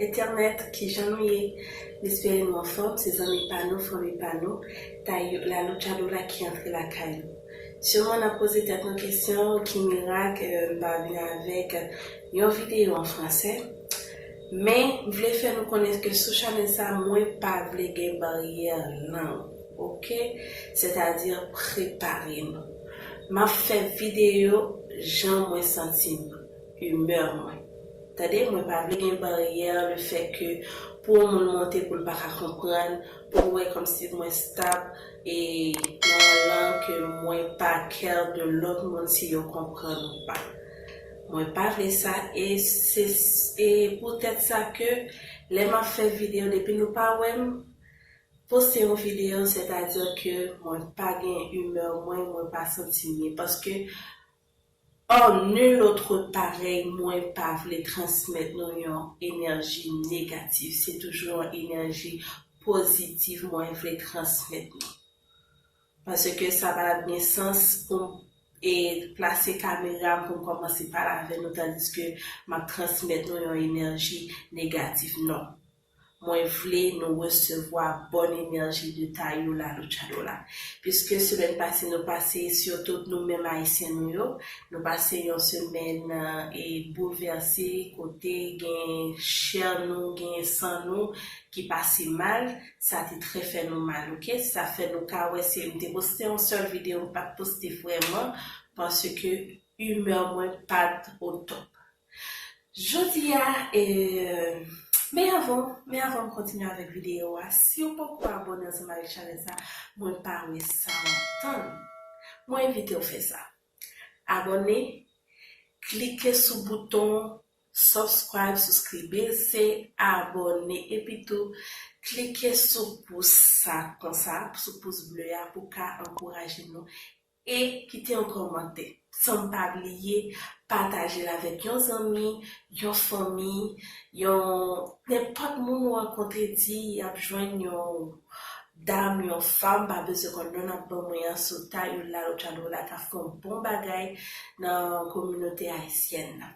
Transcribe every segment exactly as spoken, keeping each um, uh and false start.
Entènèt, kijan nou ye? M espere nou anfòm, se zanmi pa nou, fanmi pa nou, Tayo Lalo Tchado la ki antre lakay nou. Siman n ap poze tèt nou kesyon, ki mirak, euh, m pa vin avèk yon videyo an fransè, men m vle fè nou konnen ke sou chanèl sa, mwen pa vle gen baryè lang, oke? Sètadi, prepare nou. M ap fè videyo jan mwen santi m, imè mwen. Tande, mwen pa vle gen baryè, le fè ke pou yon moun monte pou l pa ka konprann, pou l wè kòmsi mwen stop e nan yon lang ke mwen pa care de lòt moun si yo konprann ou pa. Mwen pa vle sa e se e poutèt sa ke lè m ap fè videyo depi nou pa wè m poste yon videyo, sètadi ke mwen pa gen imè mwen, mwen pa santi m byen. Paske en nul autre pareil, mwen pa vle transmèt nou yon enèji negatif. Se toujou yon enèji pozitif mwen vle transmèt nou. Paske sa pa t ap gen sans pou m e plase kamera m pou m kòmanse pale avè nou, tandiske m ap transmèt nou yon enèji negatif. Non. Mwen vle nou resevwa bòn enèji de Tayo Lalo Tchado la. Piske semèn pase nou pase, sitou nou menm Ayisyen nou yo, nou pase yon semèn, euh, e boulvèse, kote gen chè nou, gen san nou ki pase mal, sa te trè fè nou mal, oke? Sa fè nou ka wè se, m te poste yon sèl videyo, m pa t poste vrèman, paske imè mwen pa t o top. Jodi a, e, men avan, men avan m kontinye avèk videyo a, si w poko abòne ansanm avèk chanèl sa, mwen pa wè sa w ap tann. Mwen envite w fè sa. Abòne, klike sou bouton subscribe, souscribe, se abòne, epi tou klike sou pous sa konsa, sou pous ble a pou ka ankouraje nou e kite yon kòmantè. San m pa bliye, pataje l avèk yon zanmi, yon fanmi, yon, nenpòt moun ou rankontre, di y ap jwenn yon dam, yon fanm, pa bezwen konn non n ap ban mwen an, sou Tayo Lalo Tchado la k ap fè yon bon bagay nan kominote ayisyèn nan.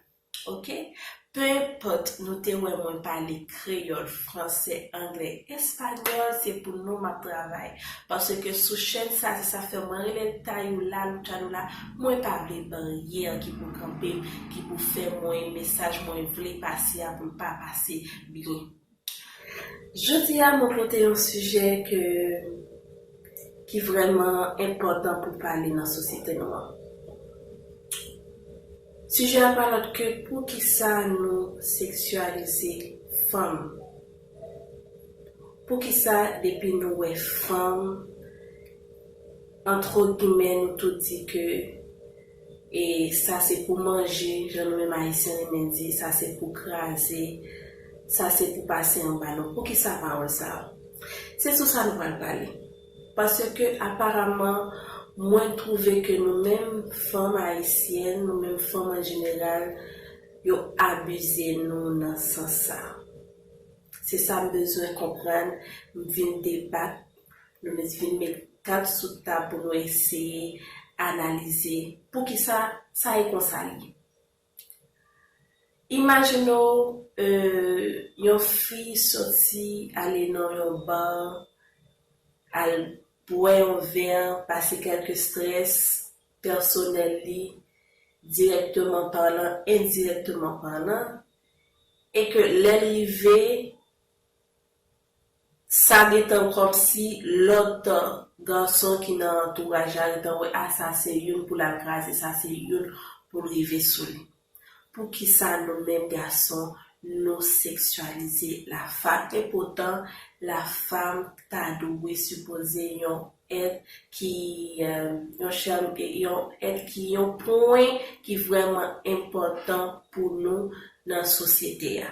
Oke? Pe enpòt nou te wè mwen pale kreyòl, fransè, anglè, espanyòl, se pou nou m ap travay. Paske sou chèn sa, se sa fè mwen rele l Tayo Lalo Tchado la, mwen pa vle baryè ki pou kanpe m, ki pou fè mwen mesaj mwen vle pase a pou l pa pase byen. Jodi a, mwen pote yon sijè ke, ki vrèman enpòtan pou pale nan sosyete nou an. Sijè a pa lòt ke poukisa nou seksyalize fanm. Poukisa depi nou wè fanm, antre gimè, nou tou di ke e sa se pou manje, jan nou menm Ayisyen renmen di, sa se pou kraze, sa se pou pase anba nou. Poukisa pawòl sa a? Se sou sa nou pral pale. Paske aparaman, mwen twouve ke nou menm fanm ayisyèn, nou menm fanm an jeneral, yo abize nou nan sans sa a. Se sa m bezwen konprann, m vin debat, nou vin met kat sou tab pou nou eseye analize poukisa sa ye konsa l ye. Imajine w, euh, yon fi soti ale nan yon bar, al bwè yon vè, pase kèlke strès pèsonèl li, dirèkteman palan, endirèkteman palan, e ke lè l rive, sa gentan kòmsi lòt gason ki nan antouraj la gentan wè, a, sa se youn pou l al kraze, sa se youn pou l rive sou li. Poukisa nou menm gason, nou seksyalize lafanm? Epotan, lafanm ta dwe sipoze yon èt ki, euh, yon chèn, yon èt ki, yon pwen ki vrèman enpòtan pou nou nan sosyete a.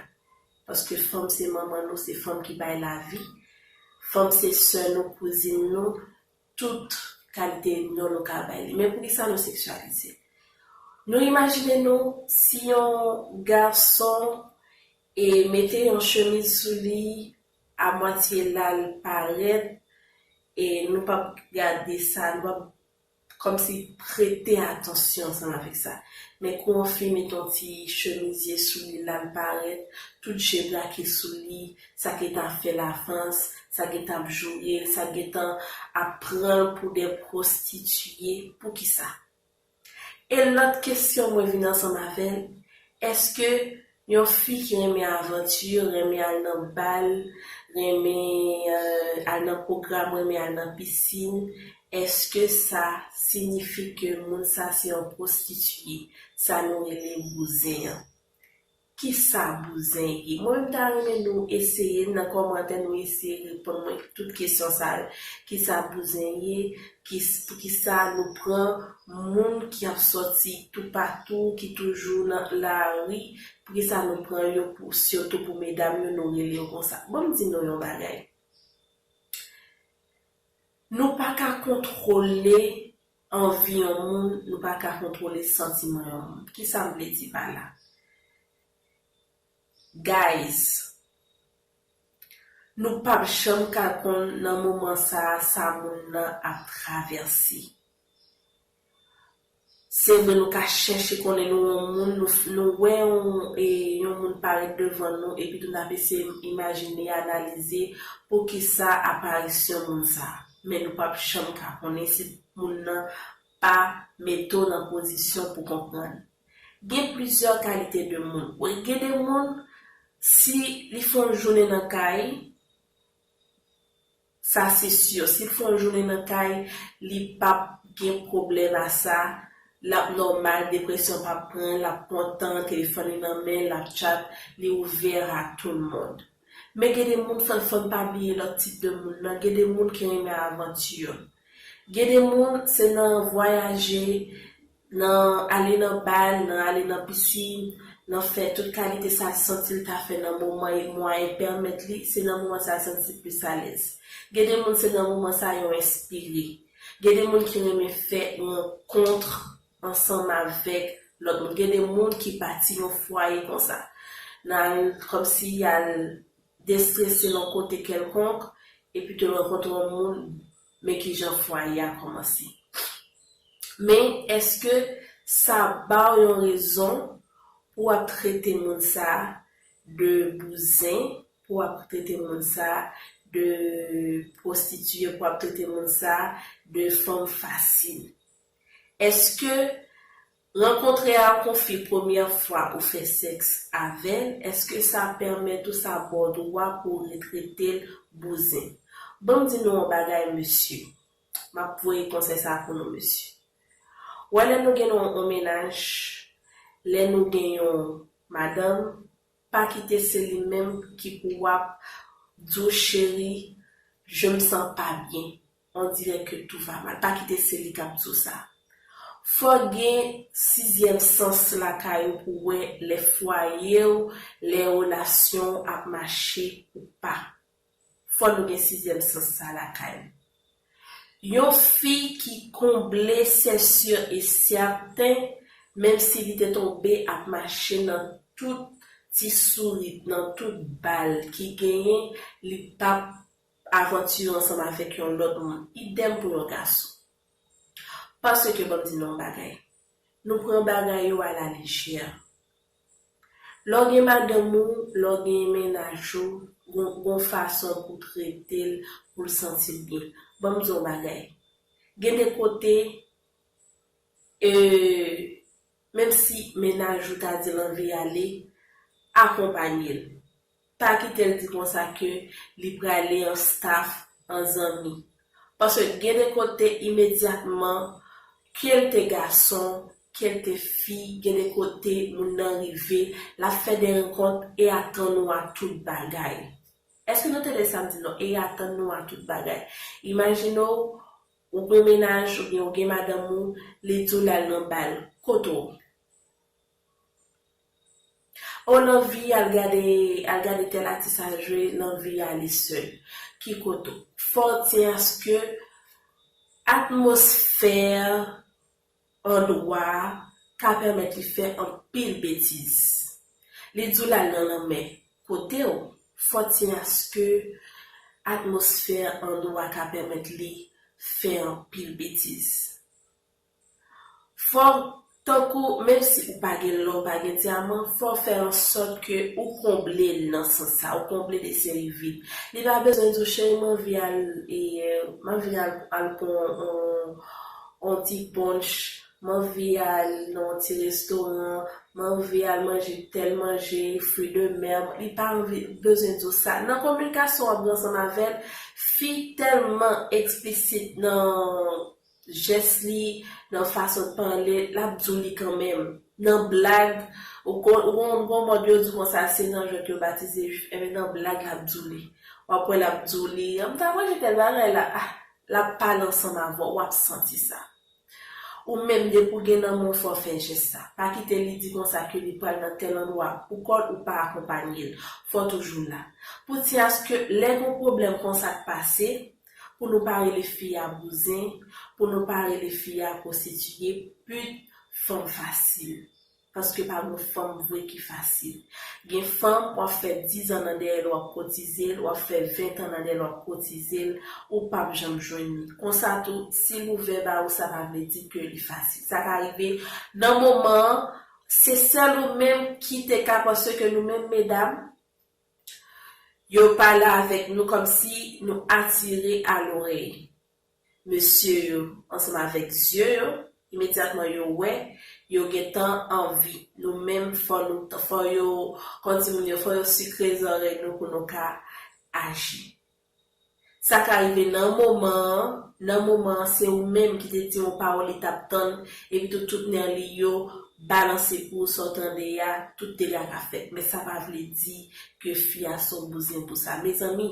Paske fanm se manman nou, se fanm ki bay lavi. Fanm se sè nou, kouzin nou, tout kalite non nou ka bay li. Men poukisa nou seksyalize? Nou imajine nou si yon gason e mete yon chemiz sou li, amwatye la l parèt, e nou p ap gade sa, nou p ap kòmsi prete atansyon ansanm avèk sa. Men kou yon fi met yon ti chemizye sou li, l al parèt, tout je brake sou li, sa gentan ap fè lavans, sa gentan ap joure l, sa gentan ap pran l pou de pwostitiye. Poukisa? E lòt kesyon mwen vin ansanm avè l, èske yon fi ki renmen avanti, renmen al nan bal, renmen, euh, al nan pwogram, renmen al nan pisin, èske sa siyifi ke moun sa se yon pwostitiye, sa nou rele bouzen an? Kisa bouzen ye? Mwen menm ta renmen nou eseye nan kòmantè, nou eseye reponn mwen tout kesyon sa yo. Kisa bouzen ye? Ki, poukisa nou pran moun ki ap sòti toupatou, ki toujou nan lari, poukisa nou pran yo pou, sitou pou medam yo, nou rele yo konsa? Ban m di nou yon bagay. Nou pa ka kontwole anvi yon moun, nou pa ka kontwole santiman yon moun. Kisa m vle di pa la? Guys, nou p ap janm ka konn nan moman sa a sa moun nan ap travèse. Se vre nou ka chèche konnen nou yon moun, nou, nou wè yon, e, yon moun parèt devan nou, epi tou n ap eseye imajine, analize poukisa aparisyon moun sa a. Men nou p ap janm ka konnen si moun nan pa mete w nan pozisyon pou konprann. Gen plizyè kalite de moun. Ou gen de moun, si li fè yon jounen nan kay, sa se si, si l fè yon jounen nan kay, li p ap gen pwoblèm a sa, l ap nòmal, depresyon p ap pran l, l ap kontan, telefòn li nan men l, l ap chat, li ouvè a tout moun. Men gen de moun, fò, fò n pa bliye lòt tip de moun nan, gen de moun ki renmen avanti. Gen de moun, se nan vwayaje, nan ale nan bal, nan ale nan pisin, nan fè tout kalite sa l santi l ta fè nan moman e mwayen pèmèt li, se nan moman sa l santi l plis alèz. Gen de moun, se nan moman sa yo enspire. Gen de moun ki renmen fè rankont ansanm avèk lòt moun. Gen de moun ki bati yon fwaye konsa. Nan al, kòmsi y al destrese nan kote kèlkonk, epi te rankontre yon moun, men kijan fwaye a kòmanse. Men, èske sa ba w yon rezon pou w ap trete moun sa de bouzen, pou w ap trete moun sa de pwostitiye, pou w ap trete moun sa de fanm fasil? Èske rankontre ak yon fi premyè fwa ou fè sèks avè l, èske sa pèmèt ou, sa ba w dwa pou w retrete l bouzen? Ban m di nou yon bagay, mesye. M ap voye konsèy sa pou nou, mesye. Wè, lè nou gen yon, yon mennaj, lè nou gen yon madanm, pa kite se li menm ki pou w ap di w, chérie, je me sens pas bien. On dirait que tout va mal. Pa kite se li k ap di w sa. Fò gen sizyèm sans lakay ou pou wè lè fwaye w, lè relasyon w ap mache ou pa. Fò nou gen sizyèm sans sa lakay nou. Yon fi ki konble, c'est sûr et certain, menm si li te tonbe ap mache nan tout ti sourit, nan tout bal ki genyen, li p ap avanti ansanm avèk yon lòt moun. Idèm pou yon gason. Paske, ban m di nou yon bagay, nou pran bagay yo alalejè. Lè w gen madanm ou, lè w gen mennaj ou, gon, gon fason pou trete l, pou l santi l byen. Ban m di w yon bagay. Gen de kote, e, menm si mennaj ou ta di l anvi ale, akonpanye l. Pa kite l di konsa ke li prale an staff, an zanmi. Paske gen de kote imedyatman, ke l te gason, ke l te fi, gen de kote moun nan rive, l ap fè de rankont e atann ou a tout bagay. Èske nou tande sa m di nou? E atann nou a tout bagay. Imajine w, ou gen mennaj, oubyen ou gen madanm ou, li di w l al nan bal. Kote w? O, l anvi al gade, al gade tèl atis al jwe, l anvi ale sèl. Ki kote w? Fò w tyen aske atmosfè andwa a ka pèmèt li fè anpil betiz. Li di w l al nan lanmè. Kote w? Fò w tyen aske atmosfè andwa a ka pèmèt li fè anpil betiz. Fò, tankou, menm si ou pa gen lò, ou pa gen dyaman, fò w fè ansòt ke ou konble l nan sans sa, ou konble de seri vid. Li pa bezwen di w, cheri, m anvi al, e, m anvi al, al pran on, on ti brunch, m anvi al nan on ti restoran, m anvi al manje tèl manje, fruits de mer, li pa anvi, bezwen di w sa. Nan kominikasyon w ap gen ansanm avè l, fi tèlman eksplisit nan jès li, nan fason l pale, l ap di w li kanmenm. Nan blag, ou kon, ou kon, ou kon mòd yo di konsa, se nan jwèt yo batize jwif, enben nan blag l ap di w li. W ap wè l ap di w li, m ta manje tèl bagay la, ah, l ap pale ansanm avè w, w ap santi sa. Ou menm, depi w gen nan men w, fò w fè jès sa. Pa kite li di konsa ke li pral nan tèl andwa, ou kò l ou pa akonpanye l. Fò w toujou la. Pou ti aske lè gon pwoblèm konsa k pase, pou nou pa rele fi a bouzen, pou nou pa rele fi a pwostitiye, pit, fanm fasil. Paske pa gon fanm vre ki fasil. Gen fanm, w ap fè diz an nan dèyè l, w ap kotize l, w ap fè ven an nan dèyè l, w ap kotize l, ou p ap janm jwenn li. Konsa tou, si l ouvè ba ou, sa pa vle di ke li fasil. Sa ka rive nan moman an, se sèl ou menm ki te ka, paske nou menm medam, yo pale avèk nou kòmsi nou atire a lorèy mesye yo ansanm avèk zye yo, imedyatman yo wè, yo gentan anvi. Nou menm, fò nou, fò yo, kon di moun yo, fò yo sikre zòrèy nou pou nou ka aji. Sa ka rive nan moman an, nan moman an, se ou menm ki te di yon pawòl li t ap tann, epi tou tout nè li yo balanse pou ou, sa w tande a, tout dega ka fèt. Men sa pa vle di ke fi a se yon bouzen pou sa. Mezanmi,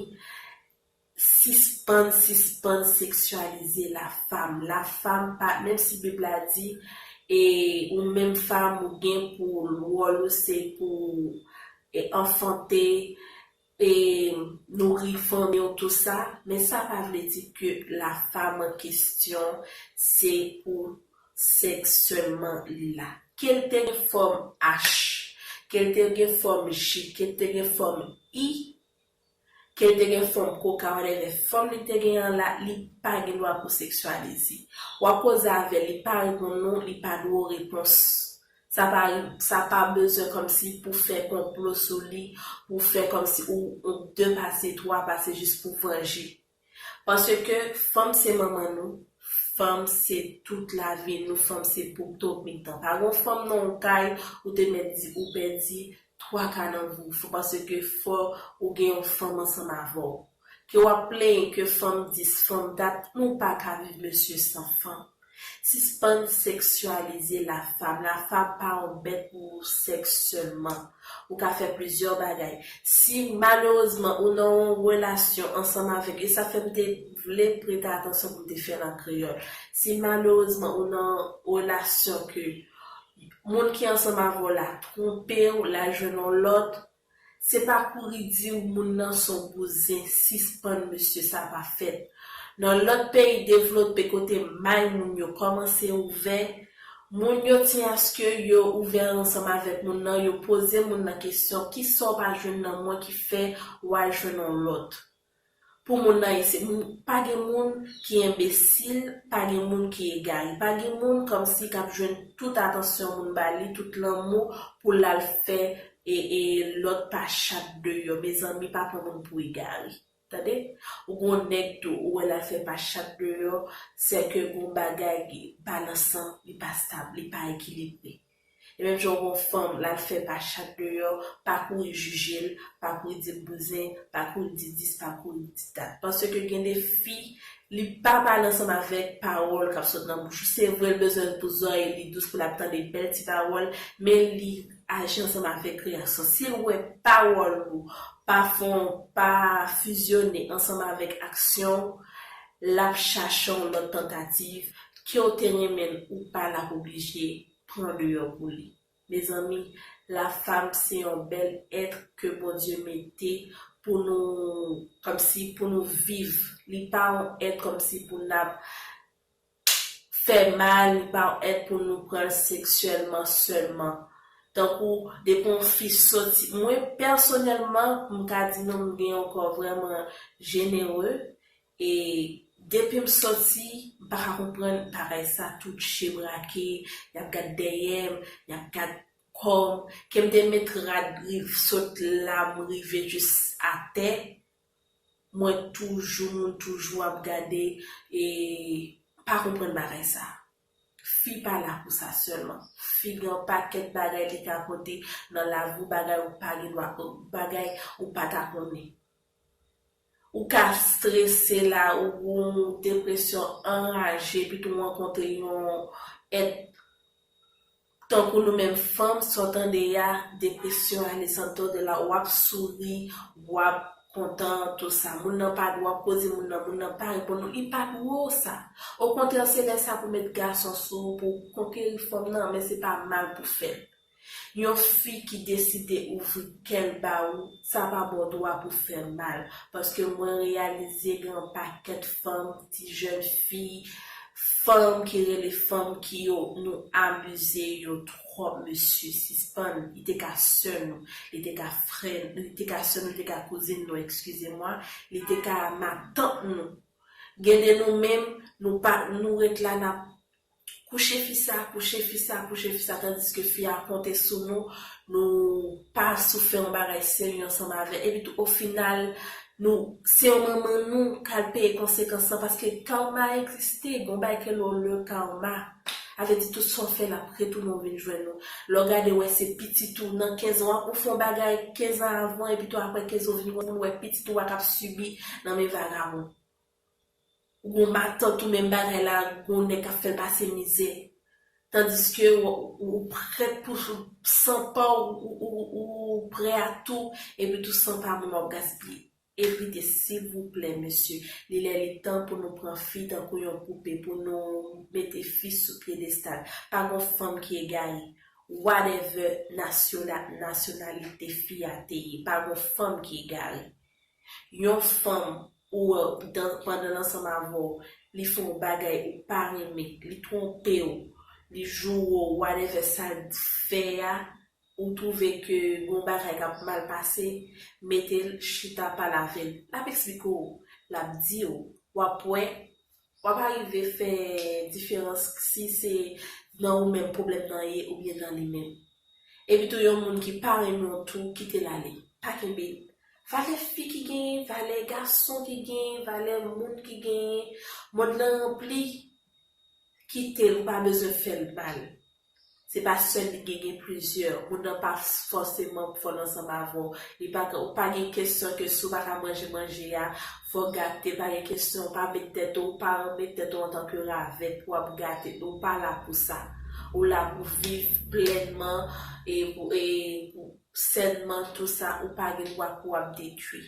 sispann, sispann seksyalize lafanm. Lafanm pa, menm si Bib la di, e ou menm fanm ou gen pou wòl ou se pou e, anfante, e nouri fanmi w, tou sa, men sa pa vle di ke lafanm an kesyon se pou sèks sèlman li la. Ke l te gen fòm H, ke l te gen fòm J, ke l te gen fòm I, ke l te gen fòm koka, whatever fòm li te gen an la, li pa gen dwa pou seksyalize. W ap koze avè l, li pa reponn ou, li pa dwe w repons. Sa pa, sa pa bezwen kòmsi pou fè konplo sou li, pou fè kòmsi ou, ou de pase twa pase jis pou vanje. Paske fanm se manman nou, fanm se tout lavi nou, fanm se pou tout mitan. Pa gon fanm nan yon kay ou te mèt di ou pèdi twa ka nan vi w, fò, paske fò ou gen yon fanm ansanm avè w. Ke w ap plenyen ke fanm dis, fanm dat, nou pa ka viv mesye san fanm. Sispann seksyalize lafanm. Lafanm pa yon bèt pou sèks sèlman. Ou ka fè plizyè bagay. Si malerezman ou nan yon relasyon ansanm avèk, e sa fè m te vle prete atansyon pou m te fè l an kreyòl. Si malerezman ou nan yon relasyon ke moun ki ansanm avè w la twonpe w, l al jwenn yon lòt, se pa kouri di w moun nan se yon bouzen, sispann mesye, sa pa fèt. Nan lòt peyi devlope kote may moun yo kòmanse ouvè, moun yo ti aske yo ouvè ansanm avèk moun nan, yo poze moun nan kesyon, kisa w pa jwenn nan mwen ki fè w al jwenn yon lòt? Pou moun nan isi, moun, pa gen moun ki enbesil, pa gen moun ki egare, pa gen moun kòmsi k ap jwenn tout atansyon moun ba li, tout lanmou pou l al fè e, e lòt pa chat deyò. Mezanmi, pa pran moun pou egare. Tande? Ou gon nèg tou, ou wè l al fè pa chat deyò, sèke gon bagay balansan, li pa stab, li pa ekilibre. E menm jan w gon fanm, l al fè pa chat deyò, pa kouri jije l, pa kouri di l bouzen, pa kouri di dis, pa kouri di dat. Paske gen de fi, li pa pale ansanm avèk pawòl k ap sot nan bouch ou. Se vre, l bezwen l pou zòrèy li dous, pou l ap tande bèl ti pawòl, men li aji ansanm avèk reyaksyon. Si l wè pawòl ou pa fon, pa fizyone ansanm avèk aksyon, l ap chache yon lòt tantativ, ke w te renmen l ou pa, l ap oblije pran deyò pou li. Mezanmi, lafanm se yon bèl èt ke Bondye mete pou nou, kòmsi pou nou viv. Li pa yon èt kòmsi pou n ap fè mal, li pa yon èt pou nou pran l seksyèlman sèlman. Tankou, depi yon fi soti, mwen pèsonèlman, m ka di nou, m gen yon kò vrèman jenere, e Depi m sòti, m pa ka konprann bagay sa, tout je brake, y ap gad dèyè m, y ap gad kò m, ke m te met rad rive sot la, m rive jis atè, mwen toujou, moun toujou ap gade, e pa konprann bagay sa. Fi pa la pou sa sèlman. Fi gen yon pakèt bagay li ka pote nan lavi w, bagay ou pa gen dwa, bagay ou pa ta konnen. Ou ka strese la, ou gon depresyon anraje, epi tou rankontre yon èt tankou nou menm fanm, sa w tande a, depresyon, Alessandro de la, w ap souri, w ap kontan, tou sa. Moun nan pa, w ap koze moun nan, moun nan pa reponn ou, li pa dwe w sa. Okontrè, se lè sa pou met gason sou ou, pou konkeri fanm nan, men se pa mal pou fè l. Yon fi ki deside ouvri kè l ba ou, sa pa ba w dwa pou fè mal. Paske mwen reyalize gen yon pakèt fanm, ti jèn fi, fanm ki rele fanm ki yo, nou abize yo twòp, mesye. Sispann, li te ka sè nou, li te ka frè, li te ka sè nou, li te ka kouzin nou, excusez-moi, li te ka matant nou. Gen de nou menm, nou pa, nou ret la, n ap kouche fi sa, kouche fi sa, kouche fi sa, tandiske fi a konte sou nou, nou pa sou fè yon bagay serye ansanm avè l. Epi tou, o final, nou, se yon manman nou k al peye konsekans lan, paske karma egziste, gon bagay ke lo le karma. Sa vle di tout sa w fè, l ap retounen w vin jwenn ou. Lè w gade, w wè se pitit ou, nan kenz an, w ap, ou fè yon bagay kenz an avan, epi tou apre kenz an, w vin konn wè pitit ou a k ap sibi nan men vagabon. Ou gon matant ou menm bagay la, gon nèg k ap fè l pase mizè. Tandiske ou, ou, ou prèt pou san pa w, ou, ou, ou, ou prè a tou, epi tou san pa moun w ap gaspiye. Evite, silvouplè, mesye. Li lè li tan pou nou pran fi tankou yon poupe, pou nou mete fi sou pyedestal. Pa gon fanm ki egare. Whatever nasyona-, nasyonalite fi a te ye, pa gon fanm ki egare. Yon fanm ou wè dan-, pandan l ansanm avè w, li fè yon bagay ou pa renmen, li twonpe w, li joure w, whatever sa l fè a, ou twouve ke gon bagay k ap mal pase, mete l chita pale avè l. L ap eksplike w, l ap di w, w ap wè, w ap arive fè diferans si se nan ou menm pwoblèm nan ye oubyen nan li menm. Epi tou yon moun ki pa renmen w tou, kite l ale. Pa kenbe l. Valè fi ki genyen, valè gason ki genyen, valè moun ki genyen, mond lan ranpli, kite l, ou pa bezwen fè l mal. Se pa sèl li gen, gen plizyè. Moun nan pa fòseman pou fè l ansanm avè w. Li pa, ou pa gen kesyon ke si w pa ka manje manje a, fò w gate, pa gen kesyon, pa met tèt ou, pa met tèt ou antanke ravèt pou w ap gate, ou pa la pou sa. Ou la pou viv plènman e pou, e pou sènman tou sa, ou pa gen dwa pou w ap detwi.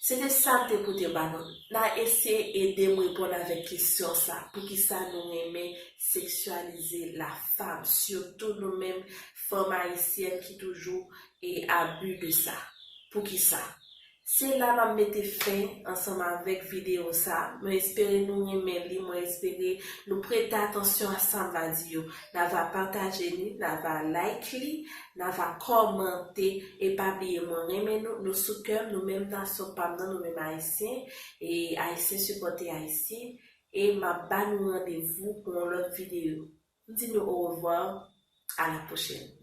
Se te sa m te pote ba nou. N a eseye ede m reponn avèk kesyon sa. Poukisa nou renmen seksyalize lafanm, sitou nou menm fanm ayisyèn ki toujou e abi de sa? Poukisa? Se la m ap mete fen ansanm avèk videyo sa. Mwen espere nou renmen li, mwen espere nou prete atansyon a sa m va di yo. N a va pataje li, n a va like li, n a va kòmante, e pa bliye mwen renmen nou, nou sou kè m, nou menm nasyon pa m nan, nou menm ayisyen, e ayisyen sipòte ayisyen, e m ap ba nou randevou pou yon lòt videyo. M di nou orevwa, a la pwochèn.